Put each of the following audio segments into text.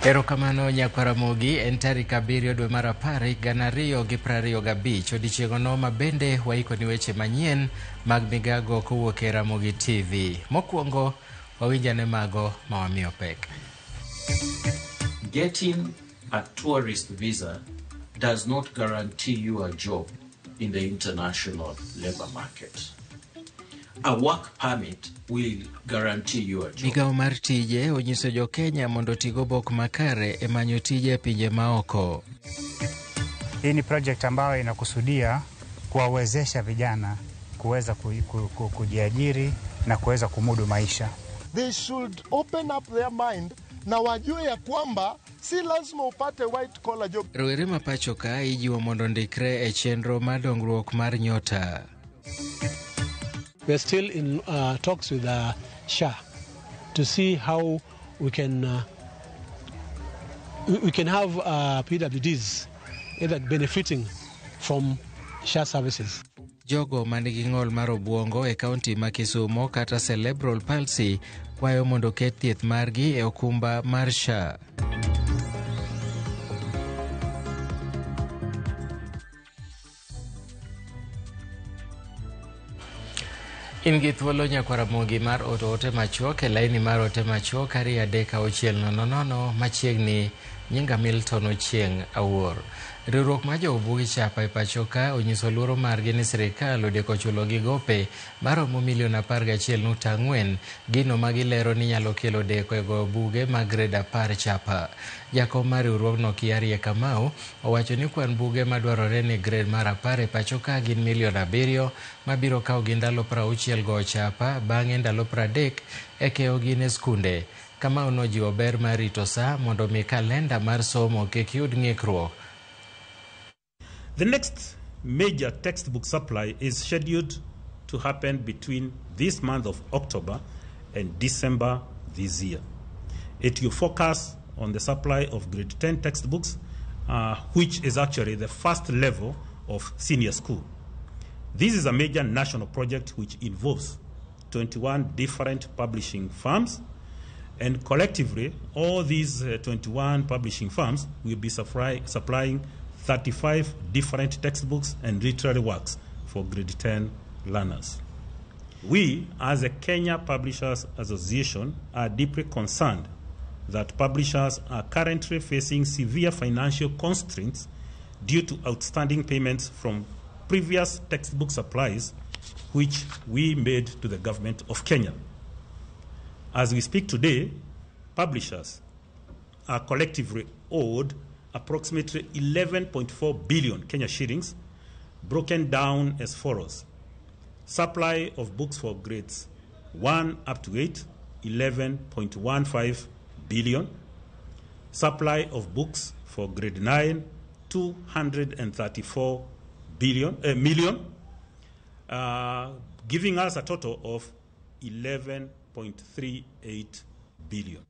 Erokamano nyakwar Ramogi, en tarik 7 dwe mar 10 higa 2025 odiechieng'ono ma bende waikoni weche manyien mag migago kowuok e Ramogi TV. Mokwongo wawinjane mago ma wamiyo pek. Getting a tourist visa does not guarantee you a job in the international labor market. A work permit will guarantee you a job. Migawo mar tije onyiso jo Kenya mondo oti gobok makare e manyo tije e pinje maoko. Hii ni project ambayo inakusudia kuwawezesha vijana kuweza kujiajiri na kuweza kumudu maisha. They should open up their mind na wajue ya kwamba si lazima upate white collar job. Rowere ma pacho ka ijiwo mondo ondikre e chenro mar dongruok mar Nyota. We are still in talks with SHA to see how we can have PWDs either benefiting from SHA services. Jogo manigi ng'ol mar obuongo e kaunti ma Kisumo kata cerebral palsy kwayo mondo oket thieth margi e okumba mar SHA. In gi thuolo nyakwar Ramogi mar oto ote machuok e laini mar ote machuok 23600 machiegni. Nyinga Milton Ochieng' Awuor. Riwruok mar jo chapa e pacho ka onyiso luoro margi ni sirikal odeko chulo gi gope maromo milion 11.4, gino ma gilero ni nyalo kelo deko e goyo buge mag grade 10 chapa. Jakom mar riwruogno Kiarie Kamau owacho ni kwan buge madwarore ni grade mar 10 e pacho ka gin milion 7 mabiro kawo gi ndalo 60 goyo chapa, bang'e ndalo 30 e keyo gin e skunde. Kamau nojiwo ber mar rito sa mondo mi kalenda mar somo kik yud ng'ikruok. The next major textbook supply is scheduled to happen between this month of October and December this year. It will focus on the supply of grade 10 textbooks, which is actually the first level of senior school. This is a major national project which involves 21 different publishing firms, and collectively, all these 21 publishing firms will be supplying 35 different textbooks and literary works for grade 10 learners. We, as a Kenya Publishers Association, are deeply concerned that publishers are currently facing severe financial constraints due to outstanding payments from previous textbook supplies which we made to the government of Kenya. As we speak today, publishers are collectively owed approximately 11.4 billion Kenya shillings, broken down as follows. Supply of books for grades 1 up to 8, 11.15 billion. Supply of books for grade 9, 234 million, giving us a total of 11.38 billion.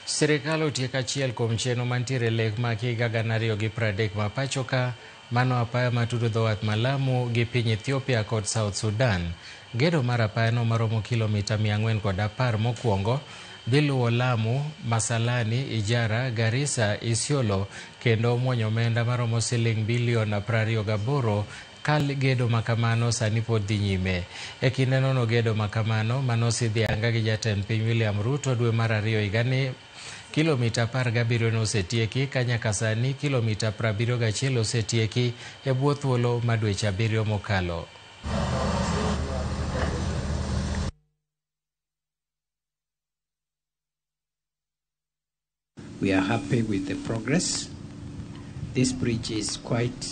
Sirikal otieko achiel kuom chenro mantiere lek mag higa 2030 ma pacho ka, mano apaya matudo dho wath ma Lamu gi piny Ethiopia kod South Sudan. Gedo mar apayano maromo kilomita 410 mokwongo dhi luwo Lamu, Masalani, Ijara, Garissa, Isiolo kendo muonyo omenda maromo siling bilion 28 ka gedo makamano sani pod dhi nyime. E kinde nono gedo makamano manosidhi anga gi jatend piny William Ruto dwe mar 2 higani, kilomita 17 nosetieki ka nyaka sani kilomita 71 osetieki e bwo thuolo ma dweche 7 mokalo. We are happy with the progress. This bridge is quite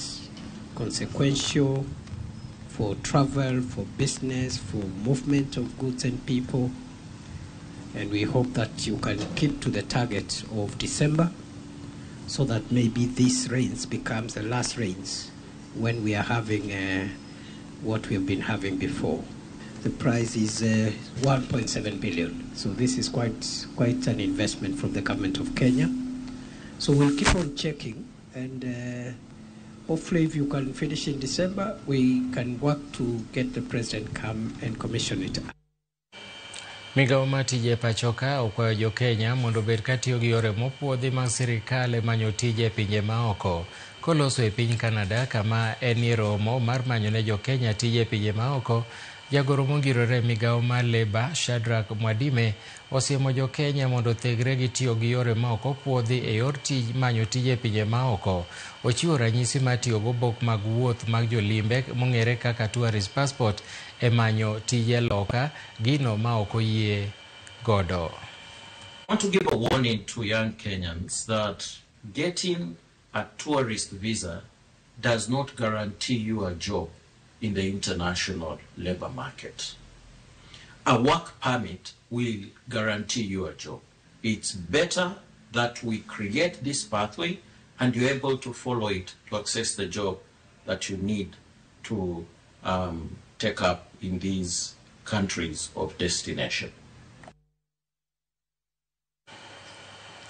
consequential for travel, for business, for movement of goods and people. And we hope that you can keep to the target of December so that maybe this rains becomes the last rains when we are having what we have been having before. The price is 1.7 billion. So this is quite an investment from the government of Kenya. So we'll keep on checking, and hopefully if you can finish in December, we can work to get the president come and commission it. Migawo mar tije pachoka okwayo jo Kenya mondo obed katiyo gi yore mopuodhi mag sirikal e manyo tije e pinje maoko. Koloso e piny Canada kama enie romo mar manyo ne jo Kenya tije e pinje maoko, jagoro mongirore e migawo mar Labour Shadrack Mwadime osiemo jo Kenya mondo othegre gi tiyo gi yore ma ok opuodhi e yor tij manyo tije e pinje maoko. Ochiwo ranyisi mar tiyo gobok mag wuoth mag jolimbe mong'ere kaka tourist passport e manyo tije loka, gino ma ok oyie godo. I want to give a warning to young Kenyans that getting a tourist visa does not guarantee you a job in the international labor market. A work permit will guarantee you a job. It's better that we create this pathway and you're able to follow it to access the job that you need to take up in these countries of destination.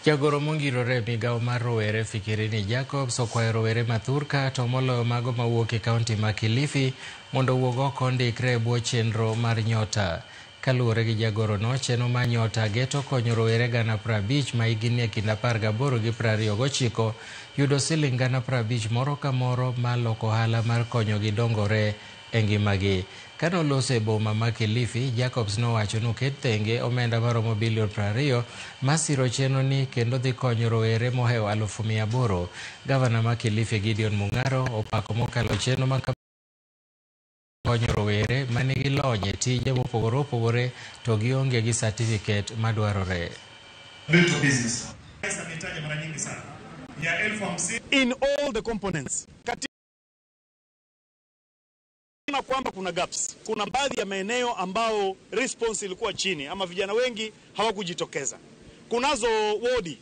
Jagoro mongirore migawo mar rowere Fikirini Jacobs okwayo rowere mathurka to moloyo mago mawuok e kaunti ma Kilifi mondo owuog oko ondikre e bwo chenro mar Nyota. Kaluwore gi jagorono, chenro mar Nyota geto konyo rowere 50,000 ma higni e kind 18 gi 29 yudo siling 50,000 moro ka moro mar loko ohala mar konyogi dongore e ngimagi. Kane oloso e boma ma Kilifi, Jacobs nowacho ni oket thenge omenda maromo bilion 20 masiro chenro ni kendo dhi konyo rowere mohewo 800,000. Gavana ma Kilifi Gideon Mung'aro opako mokalo chenro ma konyo rowere manigi lony e tije mopogore opogore to gionge gi certificate madwarore. In all the components kwamba kuna gaps, kuna baadhi ya maeneo ambao response ilikuwa chini ama vijana wengi hawakujitokeza. Kunazo wodi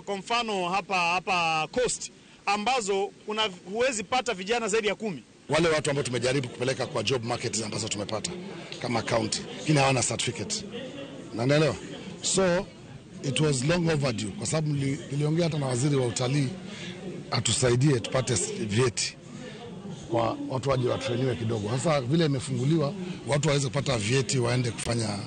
kwa mfano hapa Coast ambazo kuna huwezi pata vijana zaidi ya 10. Wale watu ambao tumejaribu kupeleka kwa job market ambazo tumepata kama county, lakini hawana certificate. Unaelewa? So it was long overdue kwa sababu niliongea hata na waziri wa utalii atusaidie tupate vyeti kwa watu waje watrainiwe kidogo. Sasa vile imefunguliwa watu waweze kupata vyeti waende kufanya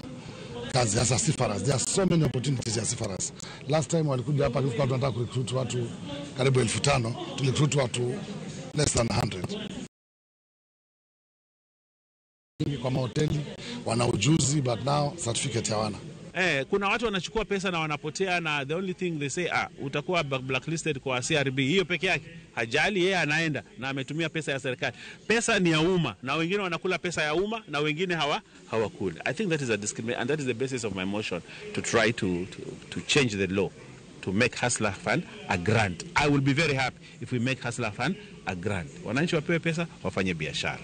kazi, hasa seafarers. There are so many opportunities ya seafarers. Last time walikuja hapa tulikuwa tunataka kurecruit watu karibu 5,000, tulicruit watu less than 100. Kwa mahoteli wana ujuzi but now certificate hawana. Kuna watu wanachukua pesa na wanapotea, na the only thing they say utakuwa blacklisted kwa CRB. Hiyo peke yake hajali, yeye anaenda na ametumia pesa ya serikali. Pesa ni ya umma na wengine wanakula pesa ya umma na wengine hawakuli. I think that is a discrimination, and that is the basis of my motion to try to change the law to make Hustler Fund a grant. I will be very happy if we make Hustler Fund a grant. Wananchi wapewe pesa wafanye biashara.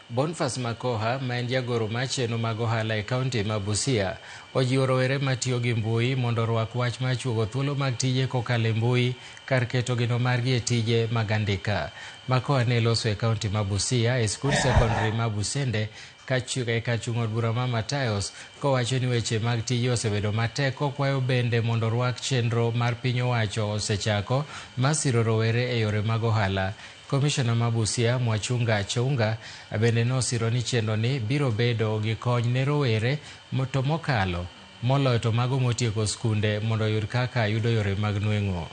Boniface Makoha ma en jagoro mar chenro mag ohala e kaunti ma Busia ojiwo rowere matiyo gi mbui mondo orwak wach mar chuogo thuolo mag tije kokalo e mbui kar keto geno margi e tije mag andika. Makoha ne loso e kaunti ma Busia e skul sekondari ma Busende e kachung' od bura ma Matayos kowacho ni weche mag tije osebedo matek kokwayo bende mondo orwak chenro mar piny owacho osechako mar siro rowere e yore mag ohala. Komishona ma Busia Mwachunga Chunga bende nosiro ni chenro ni biro bedo gi kony ne rowere to mokalo moloyo to mago motieko skunde mondo oyud kaka yudo yore mag nweng'o.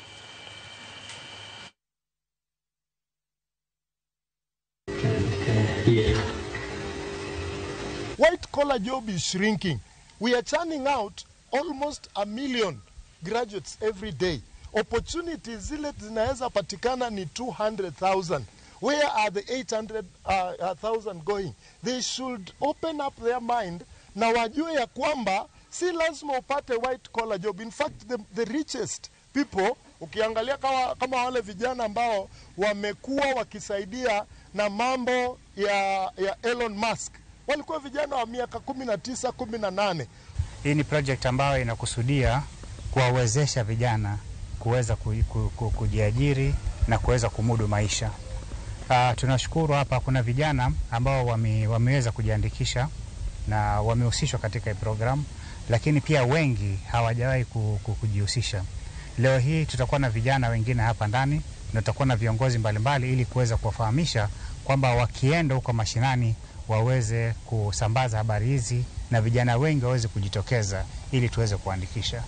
White collar job is shrinking. We are churning out almost 1 million graduates every day. Opportunities zile zinaweza patikana ni 200,000. Where are the 800,000 going? They should open up their mind na wajue ya kwamba si lazima upate white collar job. In fact, the richest people, ukiangalia kama wale vijana ambao wamekuwa wakisaidia na mambo ya Elon Musk, walikuwa vijana wa miaka 19, 18. Hii ni project ambayo inakusudia kuwawezesha vijana kuweza kujiajiri na kuweza kumudu maisha. Tunashukuru hapa kuna vijana ambao wameweza kujiandikisha na wamehusishwa katika hii program, lakini pia wengi hawajawahi kujihusisha. Leo hii tutakuwa na vijana wengine hapa ndani na tutakuwa na viongozi mbalimbali ili kuweza kuwafahamisha kwamba wakienda huko mashinani waweze kusambaza habari hizi na vijana wengi waweze kujitokeza ili tuweze kuandikisha.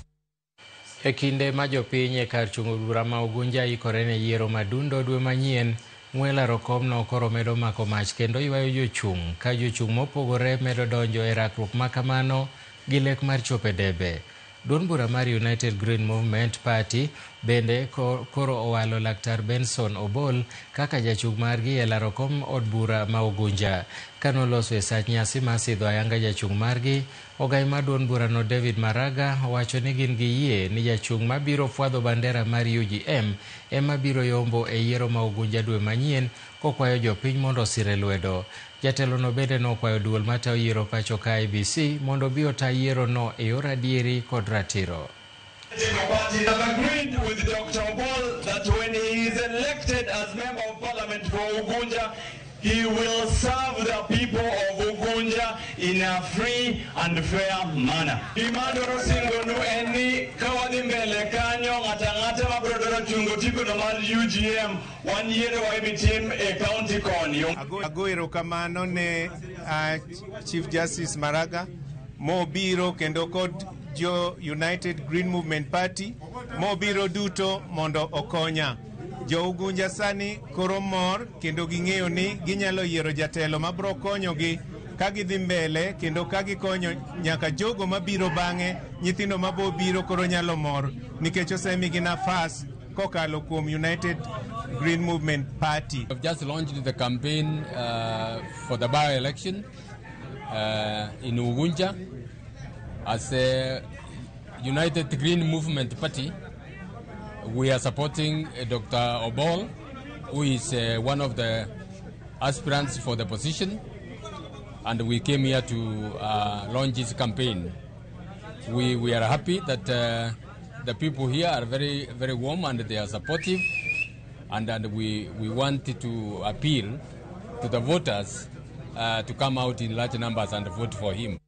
E kinde ma jopiny e kar chungo bura ma Ugunja ikore ne yiero madundo dwe manyien, ng'we laro komno koro medo mako mach kendo ywayo jochung' ka jochung' mopogore medo donjo e rakruok ma kamano gi lek mar chopo e debe. Duond bura mar United Green Movement Party bende koro owalo Laktar Benson Obol kaka jachung' margi e laro kom od bura ma Ugunja. Kanoloso e sach nyasi mar sidho ayanga jachung' margi, ogai mar duond burano David Maraga owacho ni gin gi yie ni jachung' mabiro fwadho bandera mar UGM ema biro yombo e yiero ma Ugunja dwe manyien kokwayo jopiny mondo osire lwedo. Jatelono bende nokwayo duol matayo yiero pacho ka IEBC mondo obi ota yierono e yor adieri kod ratiro. Party have agreed with Dr. Obol that when he is elected as Member of Parliament for Ugunja, he will serve the people of Ugunja in a free and fair manner. Gima singo nu en ni ka wadhi mbele kanyo ng'ata ang'ata mabiro dwaro chungo tikono mar UGM wan yiero wa ibi tim e county koni. Ago erokamano ne Chief Justice Maraga mobiro kendo kod jo United Green Movement Party mobiro duto mondo okonya. Jo Ugunja sani koro mor kendo ging'eyo ni ginyalo yiero jatelo mabiro konyogi ka gidhi mbele kendo ka gikonyo nyaka jogo mabiro bang'e, nyithindo mabo biro koro nyalo mor nikech osemigi nafas kokalo kuom United Green Movement Party. We've just launched the campaign for the by-election in Ugunja as a United Green Movement Party. We are supporting Dr. Obol, who is one of the aspirants for the position, and we came here to launch his campaign. We are happy that the people here are very, very warm and they are supportive, and we want to appeal to the voters to come out in large numbers and vote for him.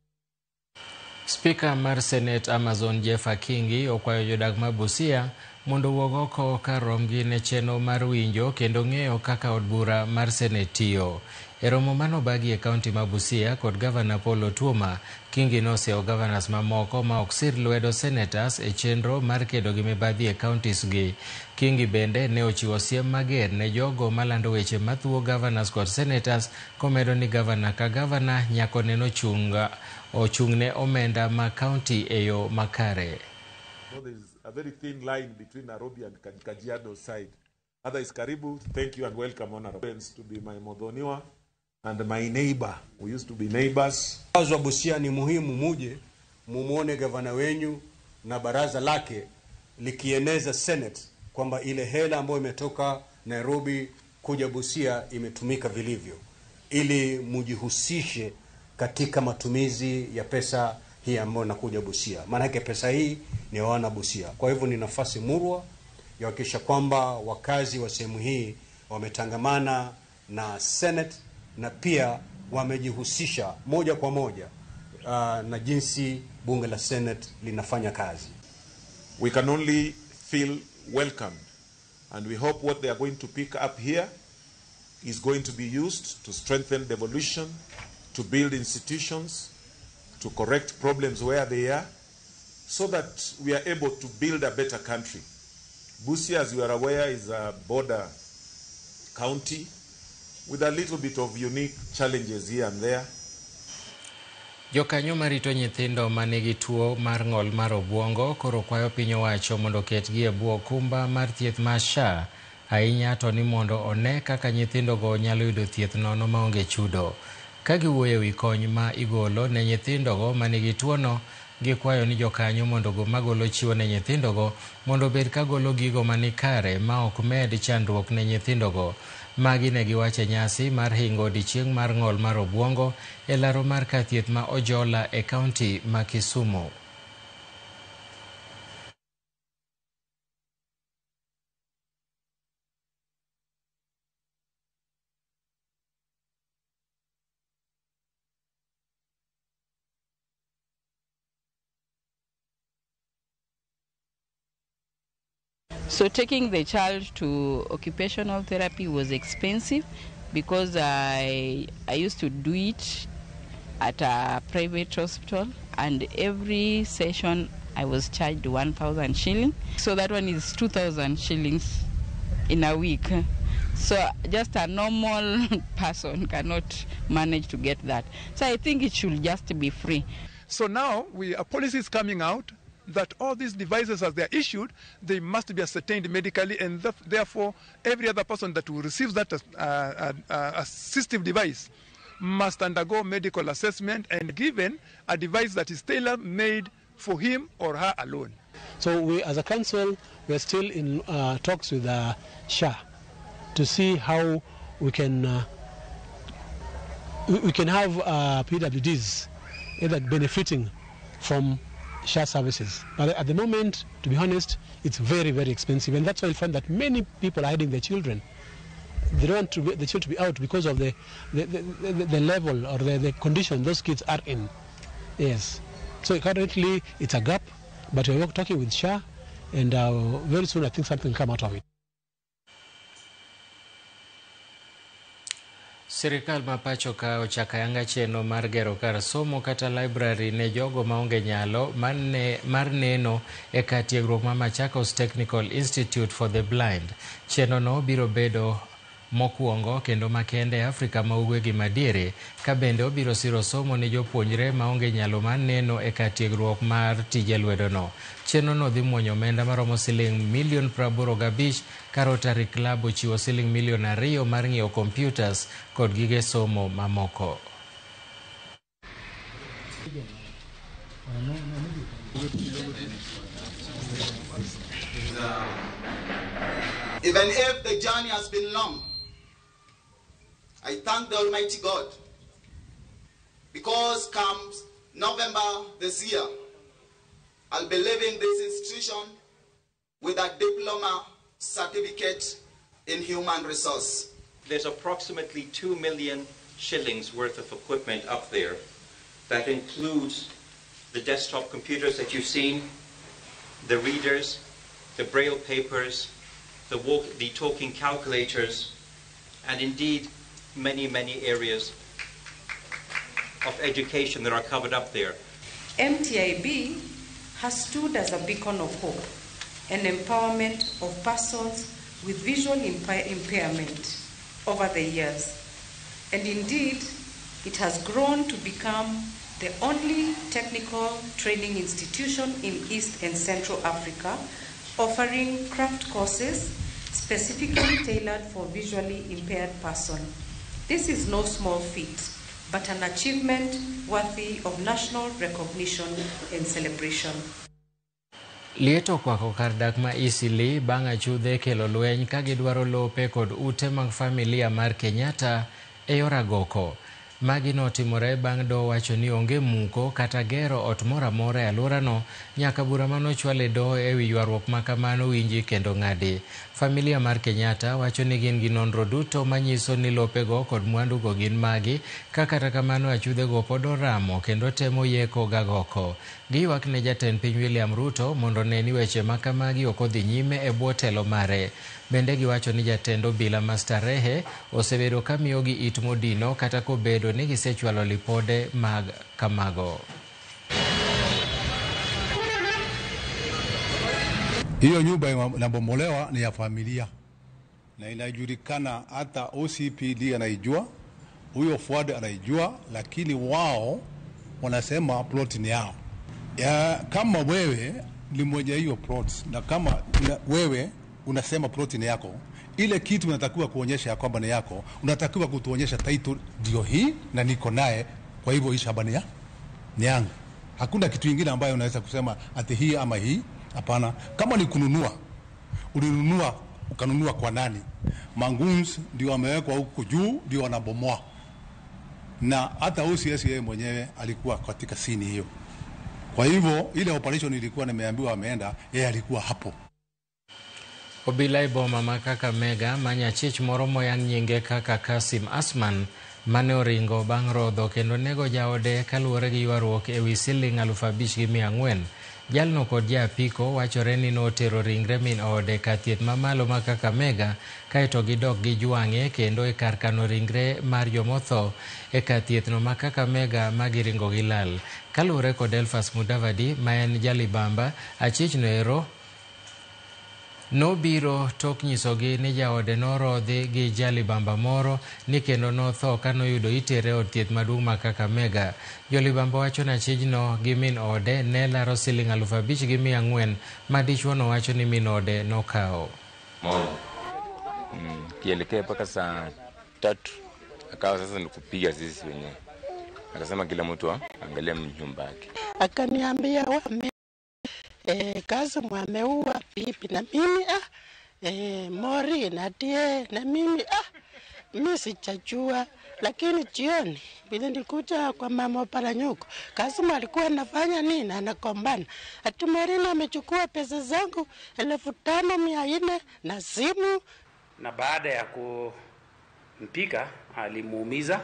Speaker mar Senate Amazon Jeff Akingi okwayo jodak ma Busia mondo owuog oko kar romgi ne chenro mar winjo kendo ng'eyo kaka od bura mar Senate tiyo. E romo manobagi e kaunti ma Busia kod Gavana Paul Otuoma, Kingi nosiewo governors mamoko ma ok sir lwedo senators e chenro mar kedo gi mibadhi e counties gi. Kingi bende ne ochiwo siem mager ne jogo malando weche mathuo governors kod senators komedo ni gavana ka gavana nyaka onen ochung'ne omenda ma county e yo makare. No, there is a very thin line between Nairobi and Kajiado side. Otherwise, karibu, thank you and welcome, Honorable. To be my modhoniwa and my neighbor. We used to be neighbors. Wakazi wa Busia ni muhimu muje mumuone gavana wenyu na baraza lake likieneza Senate kwamba ile hela ambayo imetoka Nairobi kuja Busia imetumika vilivyo, ili mujihusishe katika matumizi ya pesa hii ambayo inakuja Busia. Maana yake pesa hii ni wana Busia. Kwa hivyo ni nafasi murwa ya kuhakikisha kwamba wakazi wa sehemu hii wametangamana na Senate na pia wamejihusisha moja kwa moja na jinsi bunge la Senate linafanya kazi. We can only feel welcomed, and we hope what they are going to pick up here is going to be used to strengthen devolution, to build institutions, to correct problems where they are, so that we are able to build a better country. Busia, as you are aware, is a border county with a little bit of unique challenges here and there. Jokanyo marito nyithindo manigi tuo mar ng'ol mar obuongo koro kwayo piny owacho mondo oketgi e bwo okumba mar thieth mar SHA, ahinya to ni mondo one kaka nyithindogo nyalo yudo thieth nono maonge chudo. Ka giwuoyo e wi kony ma igolo ne nyithindogo manigi tuono, gikwayo ni jokanyo mondo magolo chiwo ne nyithindogo mondo obed ka golo gigo manikare ma ok med chandruok ne nyithindogo. Magi ne giwacho e nyasi mar hingo odiechieng' mar ng'ol mar obuongo e laro mar kar thieth ma Ojola e kaunti ma Kisumu. So taking the child to occupational therapy was expensive because I used to do it at a private hospital, and every session I was charged 1,000 shillings. So that one is 2,000 shillings in a week. So just a normal person cannot manage to get that. So I think it should just be free. So now a policy is coming out that all these devices, as they are issued, they must be ascertained medically, and therefore every other person that will receive that assistive device must undergo medical assessment and given a device that is tailor-made for him or her alone. So we, as a council, we are still in talks with SHA to see how we can have PWDs either benefiting from SHA services. But at the moment, to be honest, it's very, very expensive, and that's why you find that many people are hiding their children. They don't want the children to be out because of the level or the condition those kids are in. Yes. So currently it's a gap, but we're talking with SHA, and very soon I think something will come out of it. Sirikal ma pacho ka ochako ayanga chenro mar gero kar somo kata library ne jogo maonge nyalo mar neno e kar tiegruok ma Machakos Technical Institute for the Blind. Chenro no biro bedo mokwongo kendo makende e Afrika ma ugwe gi madiere, ka bende obiro siro somo ne jopuonjre maonge nyalo mar neno e kar tiegruok mar tije lwedono. Chenro no dhi muonyo omenda maromo siling milion 85 ka Rotary Club ochiwo siling milion 2 mar ng'iewo computers kod gige somo mamoko. Even if the journey has been long, I thank the Almighty God, because comes November this year, I'll be leaving this institution with a diploma certificate in human resource. There's approximately 2 million shillings worth of equipment up there. That includes the desktop computers that you've seen, the readers, the braille papers, the talking calculators, and indeed many, many areas of education that are covered up there. MTIB has stood as a beacon of hope and empowerment of persons with visual impairment over the years. And indeed, it has grown to become the only technical training institution in East and Central Africa offering craft courses specifically tailored for visually impaired persons. This is no small feat, but an achievement worthy of national recognition and celebration. Liet okwako kar dak ma Eastleigh bang' achudhe kelo lweny ka gidwaro lope kod ute mag familia mar Kenyatta e yor agoko. Magi notimore bang' doho wacho ni onge muko kata gero ot moro amora e alworano nyaka bura manochwal e doho ewi ywaruok ma kamano winji kendo ng'adi. Familia mar Kenyatta wacho ni gin gi nonro duto manyiso ni lopego kod mwandugo gin magi, ka kata kamano achudhego pod oramo kendo temo yeko gagoko. Giywak ne jatend piny William Ruto mondo one ni weche ma kamagi ok odhi nyime e bwo telo mare. Bende giwacho ni jatend obila ma Starehe osebedo ka miyogi it modino kata kobedo ni gisechwalo lipode mag kamago. Hiyo nyumba inabomolewa ni ya familia na inajulikana, hata OCPD anaijua, huyo Fuad anaijua, lakini wao wanasema plot ni yao. Ya, kama wewe ni mwenye hiyo plot na kama wewe unasema plot ni yako, ile kitu unatakiwa kuonyesha ya kwamba ni yako, unatakiwa kutuonyesha title ndio hii na niko naye, kwa hivyo hii shamba ni yangu. Hakuna kitu kingine ambayo unaweza kusema ati hii ama hii. Hapana. Kama ni kununua, ulinunua ukanunua kwa nani? Manguns ndio wamewekwa huko juu, ndio wanabomoa. Na hata OCS yeye mwenyewe alikuwa katika sini hiyo. Kwa hivyo ile operation ilikuwa nimeambiwa ameenda, yeye alikuwa hapo. Obila e boma ma Kakamega manya chich moro moyang nyinge kaka Kasim Asman mane oringo bang' rodho kendo nego jaode kaluwore gi ywaruok ewi siling 5,400. Jalno kod ja apiko wachore ni notero ringre min ode kar thieth mamalo ma Kakamega kaeto gidok gijwang'e kendo e kar kano ringre mar jomotho e kar thiethno ma Kakamega ma giringo gilal. Kaluwore kod Elfas Mudavadi ma en jalibamba, achichno ero nobiro tok nyisogi ni jaode norodhi gi jalibamba moro ni kendo notho kanoyudo itere od thieth maduong' ma Kakamega. Jolibamba wacho ni achijno gi min ode ne laro siling 5,400 ma dichuo wacho ni min ode nokawo. Kielekea mpaka saa 3 akawa sasa ni kupiga sisi wenyewe. Akasema kila mtu angalie nyumba yake. Akaniambia wame kazi mwameua pipi na mimi mori na tie na mimi mimi sijajua, lakini jioni vile nilikuja kwa mama Paranyuko, Kasimu alikuwa anafanya nini, anakombana ati Morina amechukua pesa zangu 5,400 na simu. Na baada ya kumpiga alimuumiza,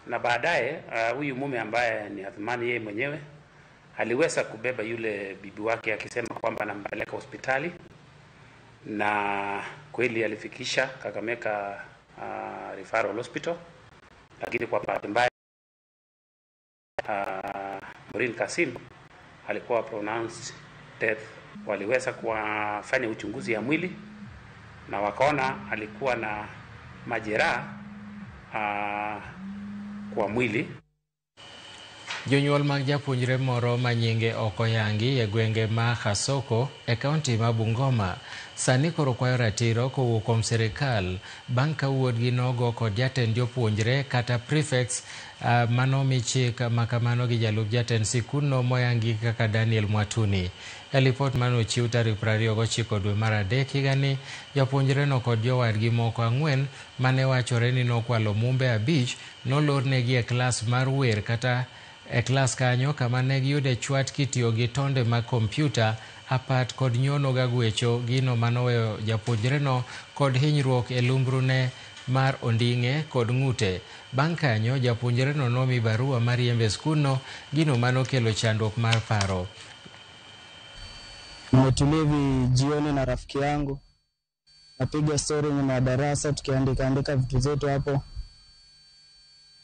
na baadaye huyu mume ambaye ni Athmani yeye mwenyewe aliweza kubeba yule bibi wake akisema kwamba anampeleka hospitali, na kweli alifikisha Kakamega Referral Hospital, lakini kwa bahati mbaya Maureen Kasim alikuwa pronounced death. Waliweza kufanya uchunguzi ya mwili na wakaona alikuwa na majeraha kwa mwili. Jonyuol mag japuonjre moro ma nyinge ok oyangi e gwenge ma Khasoko e kaunti ma Bungoma sani koro kwayo ratiro kowuok kuom sirikal bang' ka wuodgi nogo kod jatend jopuonjre kata prefects manomi chik makamano gi jalup jatend sikundno moyangi kaka Daniel Mwatuni. E lipot manochiw tarik 29 dwe mar 3 higani, japuonjreno kod jowadgi moko 4 mane wachore ni nokwalo mumbe 5 nolornegi e klas mar wer kata e klas kanyo kama ne giyude chwat kitiyo gi tonde mag kompyuta, apat kod nyono gagwecho, gino manoweyo japuonjreno kod hinyruok e lumbrune mar onding'e kod ng'ute. Bang' kanyo japuonjreno nomi barua mar riembe e skundno, gino manokelo chandruok mar paro. Nimetulia hivi jioni na rafiki yangu, napiga story nyuma ya darasa tukiandika andika vitu zetu hapo.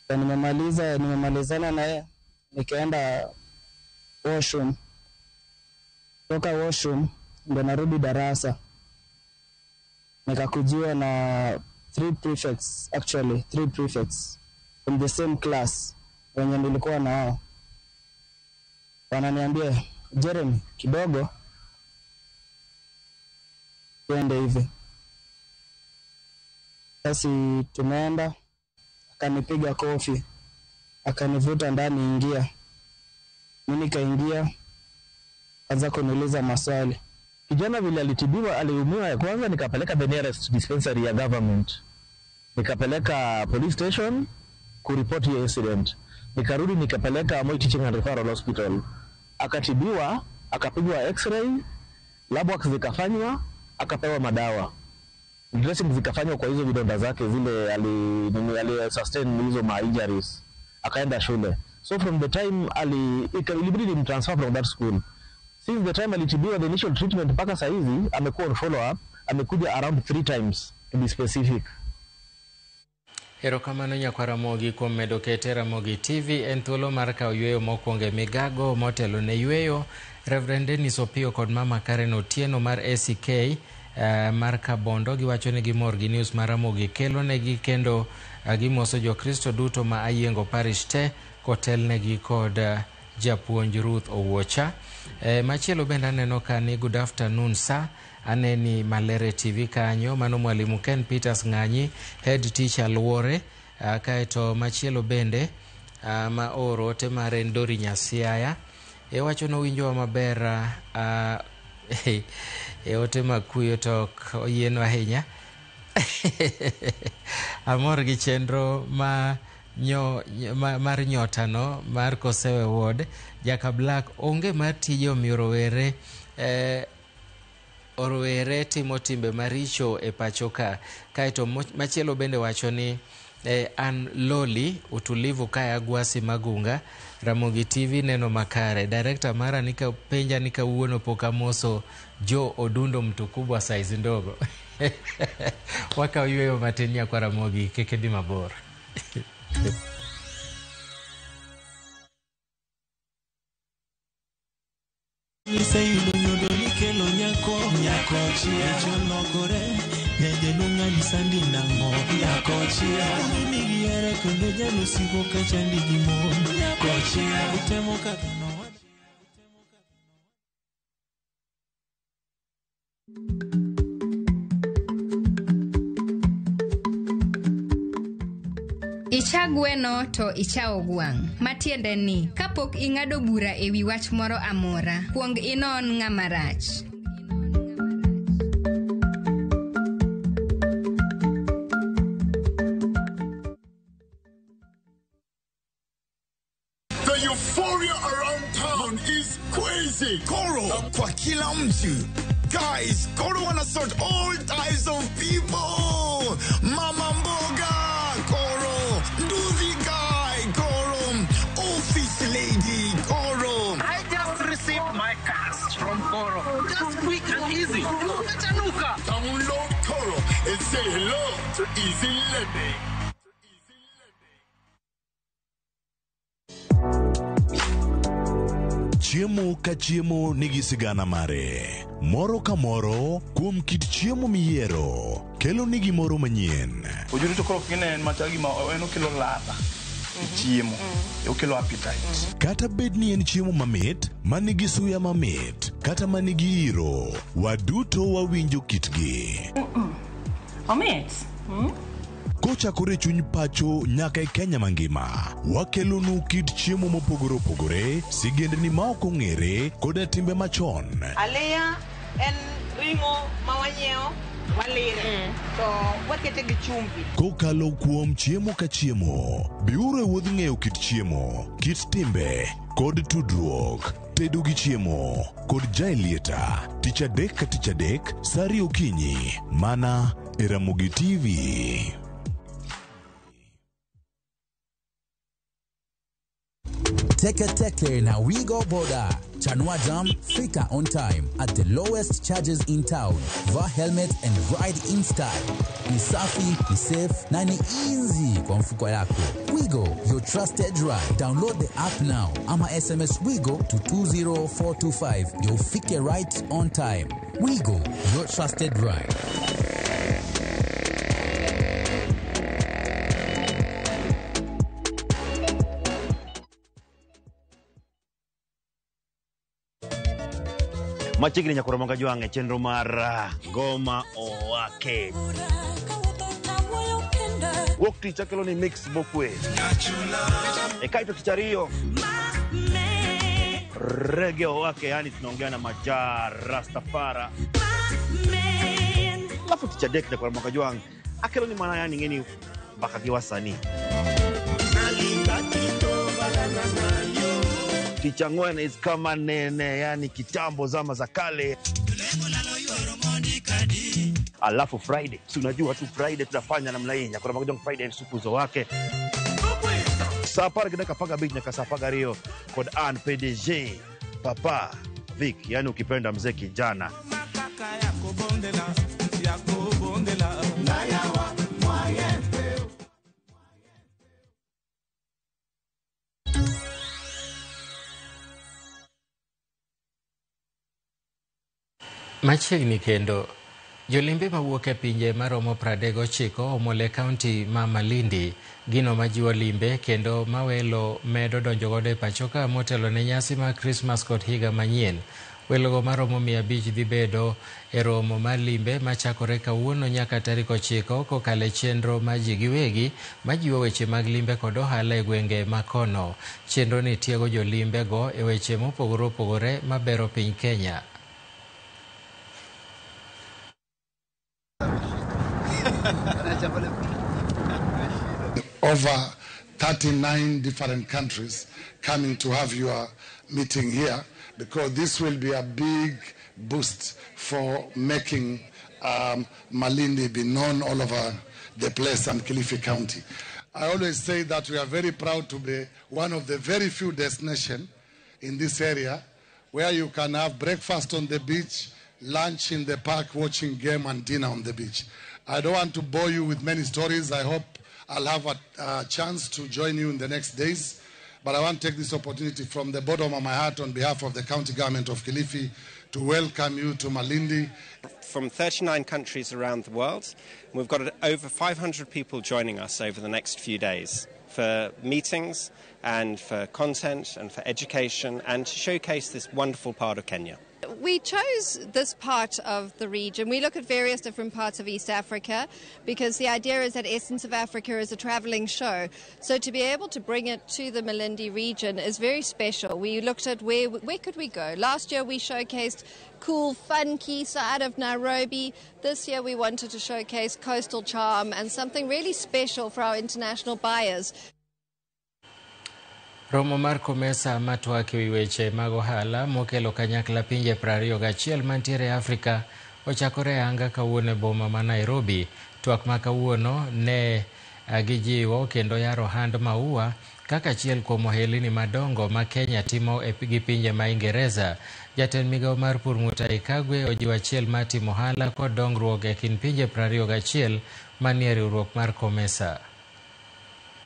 Nimemalizana na yeye nikaenda washroom. Toka washroom ndo narudi darasa, nikakujiwa na 3 prefects, actually 3 prefects from the same class wenye nilikuwa na wao. Wananiambia, Jeremy, kidogo tuende hivi. Basi tumeenda, akanipiga kofi, akanivuta ndani, ingia. Mimi nikaingia, akaanza kuniuliza maswali. Kijana vile alitibiwa, aliumia ya kwanza, nikapeleka the nearest dispensary ya government, nikapeleka police station kuripoti hiyo incident, nikarudi nikapeleka Moi Teaching and Referral Hospital, akatibiwa, akapigwa x-ray, lab work zikafanywa, akapewa madawa, dressing zikafanywa kwa hizo vidonda zake zile ali sustain hizo ma injuries, akaenda shule. So from the time ilibidi nimtransfer from that school. Since the time alitibiwa the initial treatment mpaka saa hizi amekuwa on follow up, amekuja around 3 times to be specific. Erokamano nyakwa Ramogi kuom medo kete Ramogi TV en thuolo mar kawo yweyo mokwongo e migago motelo ne yweyo. Reverend Dennis Opiyo kod Mama Karen Otieno mar ACK mar Kabondo giwacho ni gimor gi news mar Ramogi kelo negi kendo gimoso Jokristo duto ma Ayiengo Parish te kotelnegi kod japuonj Ruth Owuocha. Machielo bende aneno ka ni good afternoon sir, aneni Malere TV kanyo, mano mwalimu Ken Peters Ng'anyi, head teacher Luore. Kaeto machielo bende ma oro ote mare Ndori Nyasiaya wacho nowinjowa maber e ote makuyo to ok oyienwa ahinya. Amor gi chenro ma mar nyotano mar Kosewe Ward. Jaka Black onge mar tije omiyo rowere timo timbe maricho e pacho ka. Kaeto machielo bende wacho ni An Loli utulivu kaya Gwasi Magunga Ramogi TV neno makare. Director mara nika penja nika uono pok amoso Jo Odundo mtu kubwa size ndogo. Waka yweyo matin nyakwa Ramogi kik idhi mabor. Iseyudo nyodo nikelo nyako nyako chia cholokore nyajaluong' alisandi nang'o nyako chia migiere kendo jalusigo kachandi gi mon nyako chia utemo kaka no. Icha gweno to ichawo gwang'. Matiende ni, kapok ing'ado bura e wi wach moro amora, kuong inon ng'ama rach. The euphoria around town is crazy. Koro kwa kila mtu. Guys, Koro wanna sort all types of people. Mama mboga, Koro. Nduthi guy, Koro. Office lady, Koro. I just received my cash from Koro. Just quick and easy. Chanuka. Download Koro and say hello to easy lending. Chiemo ka chiemo nigi sigana mare. Moro ka moro kuom kit chiemo miyiero kelo ni gimoro manyien. Ojuri to koro kine en machal gima en okelo ladha e chiemo, okelo appetite. Kata bed ni en chiemo mamit, manigi suya mamit, kata manigi iro, waduto wawinjo kitgi. Omit. Kochakore chuny pacho nyaka e Kenya mangima, wakelonu kit chiemo mopogore opogore, sigendni ma ok ong'ere koda timbe machon. Aliya en ring'o ma wanyiewo walire to wakete gi chumbi. Kokalo kuom chiemo ka chiemo, biuru e wuodh ng'eyo kit chiemo, kit timbe kod tudruok. Tedo gi chiemo kod Jaelieta, tich adek ka tich adek, saa ariyo okinyi, mana e Ramogi TV. Teke Teke na Wigo Boda. Chanua Jam, fika on time at the lowest charges in town. Vaa helmet and ride in style. Ni safi, ni safe na ni easy kwa mfuko yako. Wigo, your trusted ride. Download the app now ama SMS Wigo to 20425. You'll fike right on time. Wigo, your trusted ride. Machiegni nyakoro manga jwang' e chenro mar Ngoma Owake. Wuok tich akelo ni mix mokwe. E kaito tich ariyo Reggae Owake, yani tunaongea na Maja Rastafara. Alafu tich adek nyakoro manga jwang' akelo ni mana yani ng'eni mbaka gi wasanii. Tich ang'wen is kama nene, yani kitambo zama za kale. Alafu Friday, si unajua tu Friday tunafanya namna hii. Nyakoro manga jwang' Friday supu zo wake. Saa apar gi dakika apar gabich nyaka saa apar gariyo kod an PDG Papa Vic, yani ukipenda mzee kijana. Machiegni kendo, jolimbe mawuok e pinje maromo 39 omol e kaunti ma Malindi, gino majiwo limbe kendo mawelo medo donjo godo e pacho ka motelo ne nyasi mar Krismas kod higa manyien. Welogo maromo 500 dhi bedo e romo mar limbe machakore kawuono nyaka tarik 9 kokalo e chenro mar ji giwegi majiwo weche mag limbe kod ohala e gwenge makono. Chenro ni tiego jolimbe go e weche mopogore opogore mabero piny Kenya. Over 39 different countries coming to have your meeting here, because this will be a big boost for making Malindi be known all over the place and Kilifi County. I always say that we are very proud to be one of the very few destinations in this area where you can have breakfast on the beach, lunch in the park, watching game, and dinner on the beach. I don't want to bore you with many stories. I hope I'll have a chance to join you in the next days. But I want to take this opportunity from the bottom of my heart on behalf of the county government of Kilifi to welcome you to Malindi. From 39 countries around the world, we've got over 500 people joining us over the next few days for meetings and for content and for education and to showcase this wonderful part of Kenya. We chose this part of the region. We look at various different parts of East Africa because the idea is that Essence of Africa is a traveling show. So to be able to bring it to the Malindi region is very special. We looked at where could we go. Last year we showcased cool, funky side of Nairobi. This year we wanted to showcase coastal charm and something really special for our international buyers. Romo mar COMESA matwak ewi weche mag ohala mokelo kanyakla pinje 21 mantiere Afrika ochakore anga kawuono e boma ma Nairobi. Twak ma kawuono ne gijiwo kendo yaro ohand maua kaka achiel kuom ohelni madongo ma Kenya timo gi pinje ma Ingereza. Jatend migawo mar pur Mutahi Kagwe ojiwo achiel mar timo ohala kod dongruok e kind pinje 21 manie riwruok mar COMESA.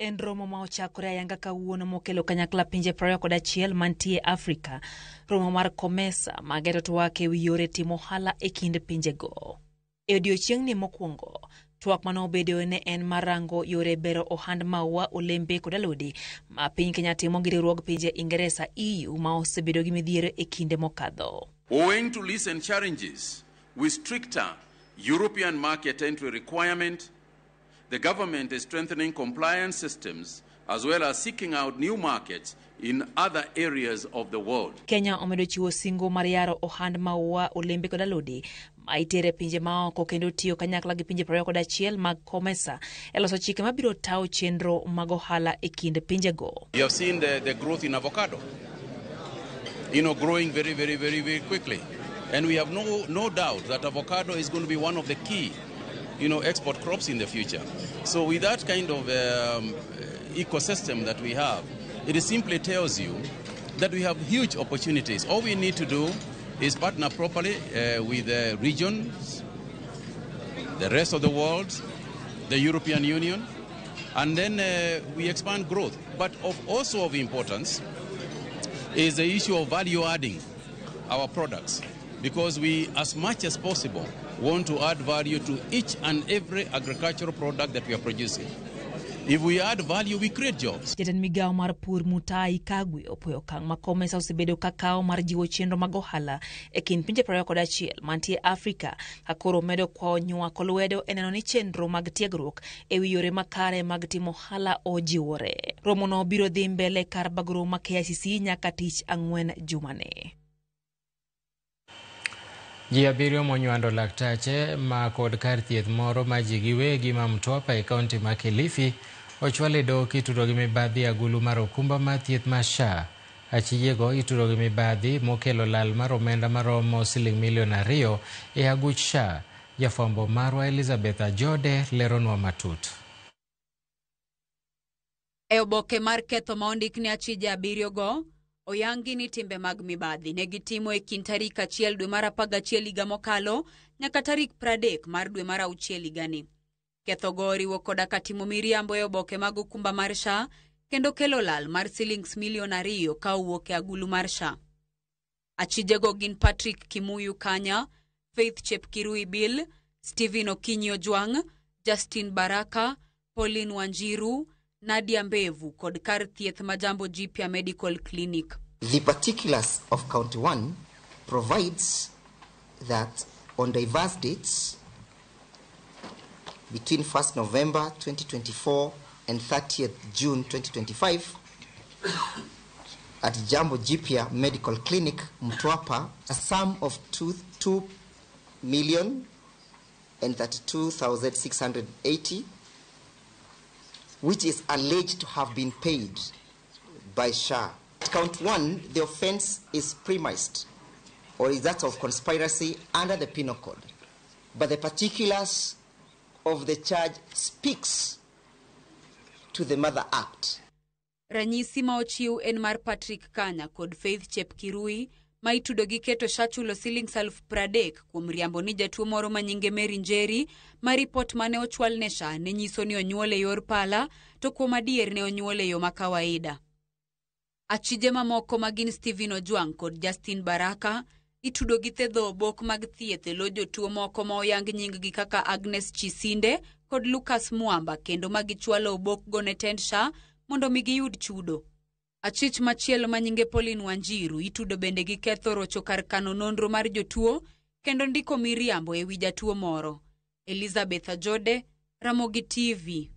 En romo ma ochakore ayanga kawuono mokelo kanyakla pinje 21 mantie Afrika. Romo mar COMESA mageto twak ewi yore timo ohala e kind pinjego. E odiochieng'ni mokwongo, twak manobedoe ne en mar rango yore bero ohand maua, olembe kod alode ma piny Kenya timo gi riwruog pinje Ingeresa EU ma osebedo gi midhiero e kinde mokadho. Owing to recent challenges with stricter European market entry requirement, the government is strengthening compliance systems as well as seeking out new markets in other areas of the world. Kenya omedo chiwo singo mar yaro ohand maua, olembe kod alode ma itere pinje maoko kendo tiyo kanyakla gi pinje 21 mag COMESA e loso chike mabiro tawo chenro mag ohala e kind pinjego. You have seen the growth in avocado, growing very, very, very, very quickly. And we have no doubt that avocado is going to be one of the key export crops in the future. So with that kind of ecosystem that we have, it simply tells you that we have huge opportunities. All we need to do is partner properly with the regions, the rest of the world, the European Union, and then we expand growth. But also of importance is the issue of value adding our products, because we, as much as possible, want to add value to each and every agricultural product that we are producing. If we add value, we create jobs. Jatend migawo mar pur Mutahi Kagwe opuoyo okang' ma COMESA osebedo ka kawo mar jiwo chenro mag ohala e kind pinje 21 mantie Afrika, ka koro medo kwayo nywako lwedo e neno ni chenro mag tiegruok ewi yore makare mag timo ohala ojiwore. Romono biro dhi mbele kar bagro ma KICC nyaka tich ang'wen jumani. Ji abiriyo monywando laktache ma kod kar thieth moro ma ji giwegi ma Mtwapa e kaunti ma Kilifi ochwal e doho kitudo gi mibadhi agulu mar okumba mar thieth mar SHA. Achijego itudo gi mibadhi mokelo lal mar omenda maromo siling milion 2 e aguch SHA. Jafwambo marwa Elizabeth Ajode leronwa matut. E oboke mar ketho ma ondik ne achije abiriyo go, oyangi ni timbe mag mibadhi ne gitimo e kind tarik 1 dwe mar 11 higa mokalo nyaka tarik 30 mar dwe mar 6 higani. Kethogo oriwo koda ka timo miriambo e oboke mag okumba mar SHA kendo kelo lal mar silings milion 2 ka owuok e agulu mar SHA. Achijego gin Patrick Kimuyu Kanya, Faith Chepkirui Bill, Stephen Okinyi Ojwang', Justin Baraka, Pauline Wanjiru, Nadia Mbevu kod kar thieth ma Jambo Jipya Medical Clinic. The particulars of count 1 provides that on diverse dates between 1st November 2024 and 30th June 2025 at Jambo Jipya Medical Clinic, Mtwapa, a sum of 2,032,680, which is alleged to have been paid by SHA. At count 1, the offense is premised, or is that of conspiracy under the Penal Code. But the particulars of the charge speaks to the Mother Act. Ranyisi ma ochiw en mar Patrick Kanya kod Faith Chepkirui ma itudo gi keto SHA chulo siling 30,000 kuom riambo ni jatuo moro ma nyinge Mary Njeri ma ripot mane ochwal ne SHA ne nyiso ni onyuol e yor pala to kuom adier ne onyuol e yo ma kawaida. Achije mamoko ma gin Stephen Ojwang kod Justin Baraka itudo gi thedho obok mag thieth e lo jotuo moko ma oyang nying-gi kaka Agnes Chisinde kod Lucas Mwamba kendo ma gichwalo obokgo ne tend SHA mondo mi giyud chudo. Achich machielo ma nyinge Pauline Wanjiru itudo bende gi ketho rocho kar kano nonro mar jotuo kendo ndiko miriambo e wi jatuo moro. Elizabeth Ajode, Ramogi TV.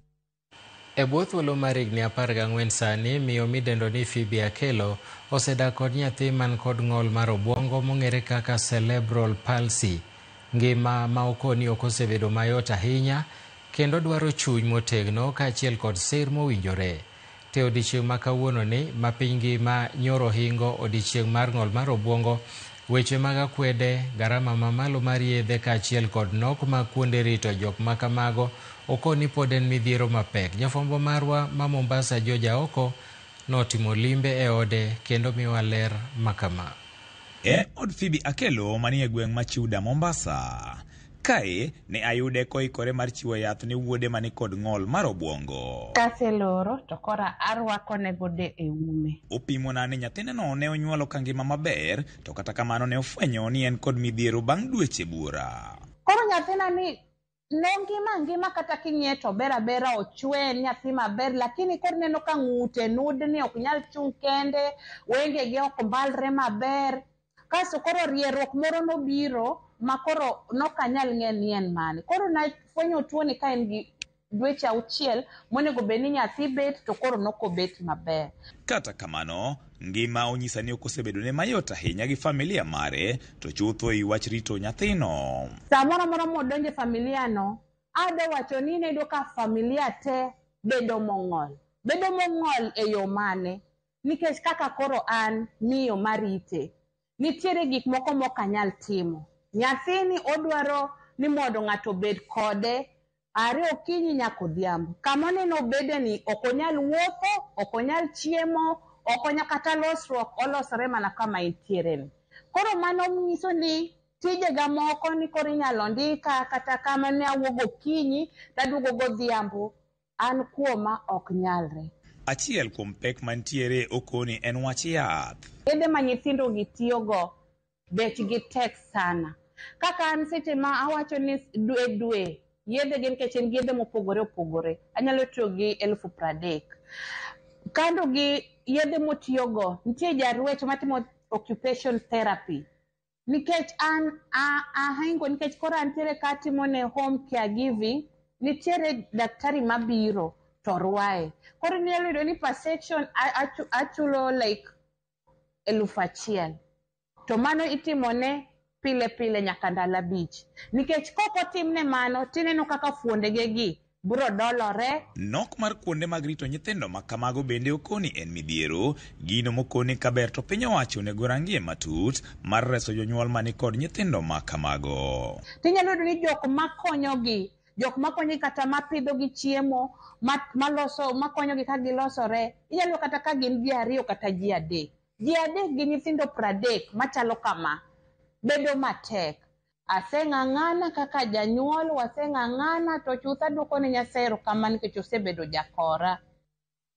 E bwo thuolo mar higni 14 sani, miyo midendo ni Phoebe Akelo osedak kod nyathi man kod ng'ol mar obwongo mong'ere kaka cerebral palsy. Ngima ma okoni ok osebedo mayot ahinya kendo dwaro chuny motegno kaachiel kod sir mowinjore. Te odiechieng' ma kawuononi ma piny ngima nyoro hingo odiechieng' mar ng'ol mar obwongo, weche mag akwede, garama mamalo mar yedhe kaachiel kod nok mag kuonde rito jok ma kamago okoni pod en midhiero mapek. Jafwambo marwa ma Mombasa George Aoko notimo limbe e ode kendo miwa ler makama. E od Phoebe Akelo manie gweng' ma Chiuda Mombasa. Kae ne ayude koikore mar chiwo yath ne wuode mani kod ng'ol mar obwongo. Kaseloro to koro arwakone gode e ume. Opimona ni nyathineno ne onyuolo ka ngima maber, to kata kamano ne ofwenyo ni en kod midhiero bang' dweche buora. Koro nyathina ni nongima ngima kata king'iye to ber abera ochwe en nyathi maber, lakini koro ineno ka ng'ute nudni ok nyal chung' kende, wengege ok mbalre maber. Kasto koro rieruok moro nobiro ma koro nokanyal ng'e ni en mane. Koro nafwenyo tuoni ka en gi dweche 6 monego bed ni nyathi bet to koro nokobet maber. Kata kamano, ngima onyisa ni ok osebedone mayot ahinya gi familia mare, to chutho e wach rito nyathino. Samoro amora modonjo e familia no, adwa wacho ni ineno ka familia te bedo mong'ol. Bedo mong'ol e yo mane? Nikech kaka koro an miyo marite, nitiere gik moko mok anyal timo. Nyathini odwaro ni mondo ng'ato obed kode are okinyi nyaka odhiambo. Kama oneno obede ni ok onyal wuotho, ok onyal chiemo, ok onyal kata losruok, olosore mana kama entiere ni. Koro mano nyiso ni tijega moko ni koro inyalo ndika kata kama ne awuok gokinyi taduogo godhiambo, an kuoma ok nyalre. Achiel kuom pek mantiere okoni en wach yath. Yedhe ma nyithindo gi tiyogo bechgi tek sana. Kaka an seche ma awacho ni dwe dwe yedhe gi nikech en yedhe mopogore opogore, anyalo tiyo gi 30,000. Kando gi yedhe motiyogo, nitie jarwecho matimo occupation therapy. Nikech an ahingo nikech koro antiere ka atimo ne home caregiving, nitiere daktari mabiro to rwaye. Koro inyalo yudo ni per section achulo like 1,000. To mano itimone pile pile nyaka ndalo 5. Nikech kok otimne mano, tineno kaka fuondege gi biro dolore. Nok mar kuonde mag rito nyithindo ma kamago bende okoni en midhiero, gino mokoni kaber to piny owacho onego rangie matut mar reso jonyuol mani kod nyithindo ma kamago. Tinyalo yudo ni jok makonyogi, jok makonyogi kata mapidhogi chiemo, maloso, makonyogi ka gilosore, inyalo kata ka gin ji 2 kata ji 3. Ji 3 gi nyithindo 30 machalo kama, bedo matek. Aseng'ang'ana kaka janyuol, waseng'ang'ana to chuth aduoko ne Nyasaye erokamano nikech osebedo jakora.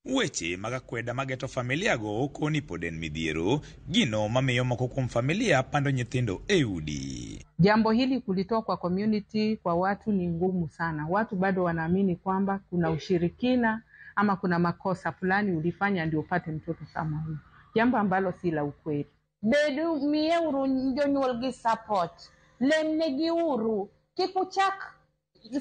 Weche mag akweda mageto familia go okoni pod en midhiero, gino mamiyo moko kuom familia pando nyithindo e udi. Jambo hili kulitoa kwa community, kwa watu ni ngumu sana. Watu bado wanaamini kwamba kuna ushirikina ama kuna makosa fulani ulifanya ndio upate mtoto kama huyu, jambo ambalo si la ukweli. Bedu miyeuru jonyuol gi support, lemnegi uru, kik uchak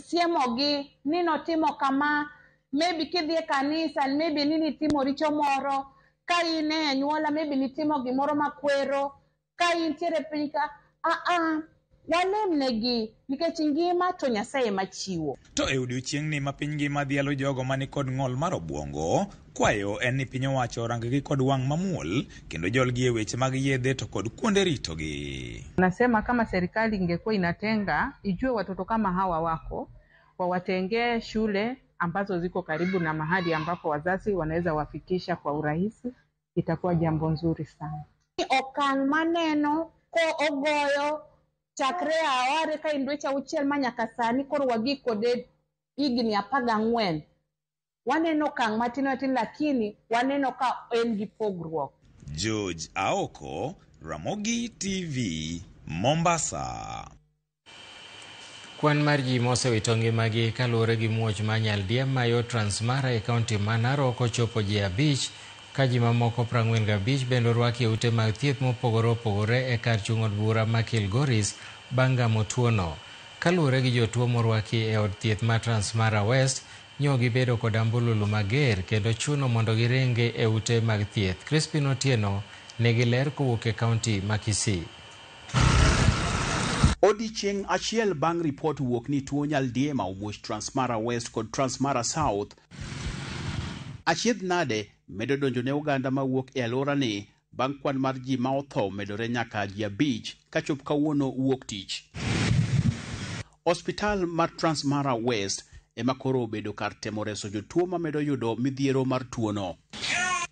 siemogi ni notimo kama, maybe kidhi e kanisa, maybe ni nitimo richo moro, ka in e anyuola, maybe nitimo gimoro makwero, ka intiere piny ka, walemnegi nikech ngima to Nyasaye ema chiwo. To e odiechieng'ni ma piny ngima dhialo jogo mani kod ng'ol mar obwongo, kwayo en ni piny owacho orang-gi kod wang' mamuol kendo jolgi e weche mag yedhe to kod kuonde ritogi. Nasema kama serikali ingekuwa inatenga, ijue watoto kama hawa wako, wawatengee shule ambazo ziko karibu na mahali ambapo wazazi wanaweza wafikisha kwa urahisi, itakuwa jambo nzuri sana. Okang' maneno ko ogoyo chakre aware ka en dweche auchiel ma nyaka sani koro wagik kode higni 14. Waneno okang' matin matin lakini waneno ka en gi pogruok. George Aoko, Ramogi TV, Mombasa. Kwan mar ji mosewito ngimagi kaluwore gi muoch ma Nyaldiema yo Transmara e kaunti ma Narok ochopo ji 5 ka ji mamoko 45 bende orwaki e ute mag thieth mopogore opogore e kar chung' od bura ma Kilgoris bang' gamo tuono. Kaluwore gi jotuo morwaki e od thieth ma Transmara West, nyo gibedo kod ambululu mager kendo chuno mondo giringi e ute mag thieth. Crispin Otieno nigi ler kowuok e kaunti ma Kisii. Odiechieng' achiel bang' ripot wuok ni tuo Nyaldiema omuoch Transmara West kod Transmara South. Achiedh nade medo donjo ne oganda mawuok e alworani bang' kwan mar ji ma otho medore nyaka ji 5 kachop kawuono wuok tich. Osiptal mar Transmara West ema koro obedo kar temo reso jotuo mamedo yudo midhiero mar tuono.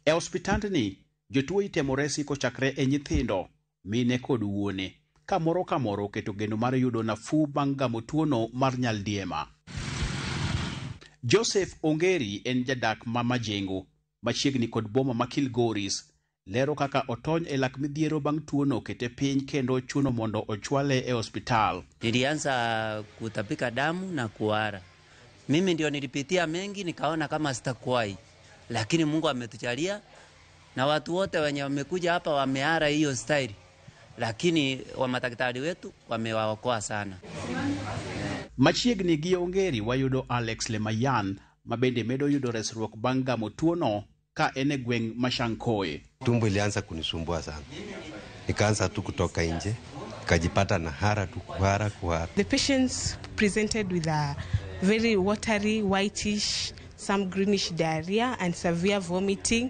E osiptandni, jotuo itemo resi kochakre e nyithindo, mine kod wuone, ka moro ka moro oketo geno mar yudo nafuu bang' gamo tuono mar Nyaldiema. Joseph Ongeri en jadak ma Majengo, machiegni kod boma ma Kilgoris, lero kaka otony e lak midhiero bang' tuono kete piny kendo chuno mondo ochwale e hospital. Nilianza kutapika damu na kuhara. Mimi ndio nilipitia mengi nikaona kama sitakuwahi, lakini Mungu ametujalia na watu wote wenye wamekuja hapa wamehara hiyo style, lakini wa madaktari wetu wamewaokoa sana. Machiegni gi Ongeri wayudo Alex Lemayan mabende medo yudo resruok bang' gamo tuono ka en e gweng' Mashankoe. Tumbo ilianza kunisumbua sana, nikaanza tu kutoka nje, nikajipata na hara tu kuhara kuhara. The patients presented with a very watery, whitish, some greenish diarrhea and severe vomiting.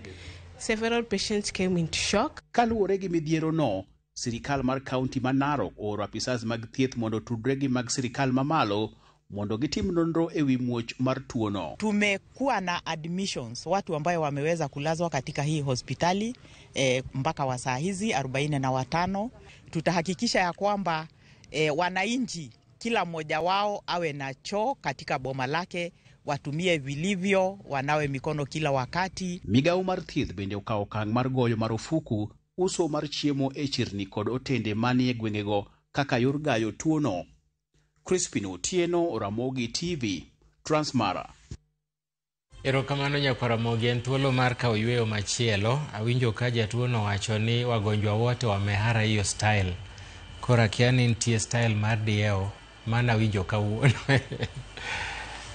Several patients came into shock. Kaluwore gi midhiero no, sirikal mar kaunti ma Narok ooro apisas mag thieth mondo otudre gi mag sirikal mamalo mondo gitim nonro ewi muoch mar tuono. Tumekuwa na admissions, watu ambayo wameweza kulazwa katika hii hospitali mpaka wa saa hizi 45. Tutahakikisha ya kwamba wananchi kila mmoja wao awe na choo katika boma lake, watumie vilivyo, wanawe mikono kila wakati. Migawo mar thieth bende okawo okang' mar goyo marufuku uso mar chiemo e chirni kod otende manie gwengego kaka yor gayo tuono. Crispin Otieno, Ramogi TV, Transmara. Erokamano nyakwar Ramogi, en thuolo mar kawo yweyo machielo. Awinjo ka jatuo nowacho ni wagonjwa wote wamehara hiyo style. Koro akia ni nitie style mar diewo mana winjo kawuono.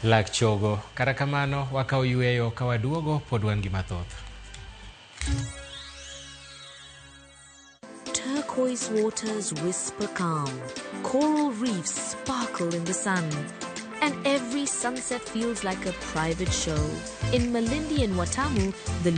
Lak chogo. Kata kamano wakawo yweyo ka waduogo pod wan gi mathoth. Turquoise waters whisper calm, coral reefs sparkle in the sun, and every sunset feels like a private show. In Malindi and Watamu, the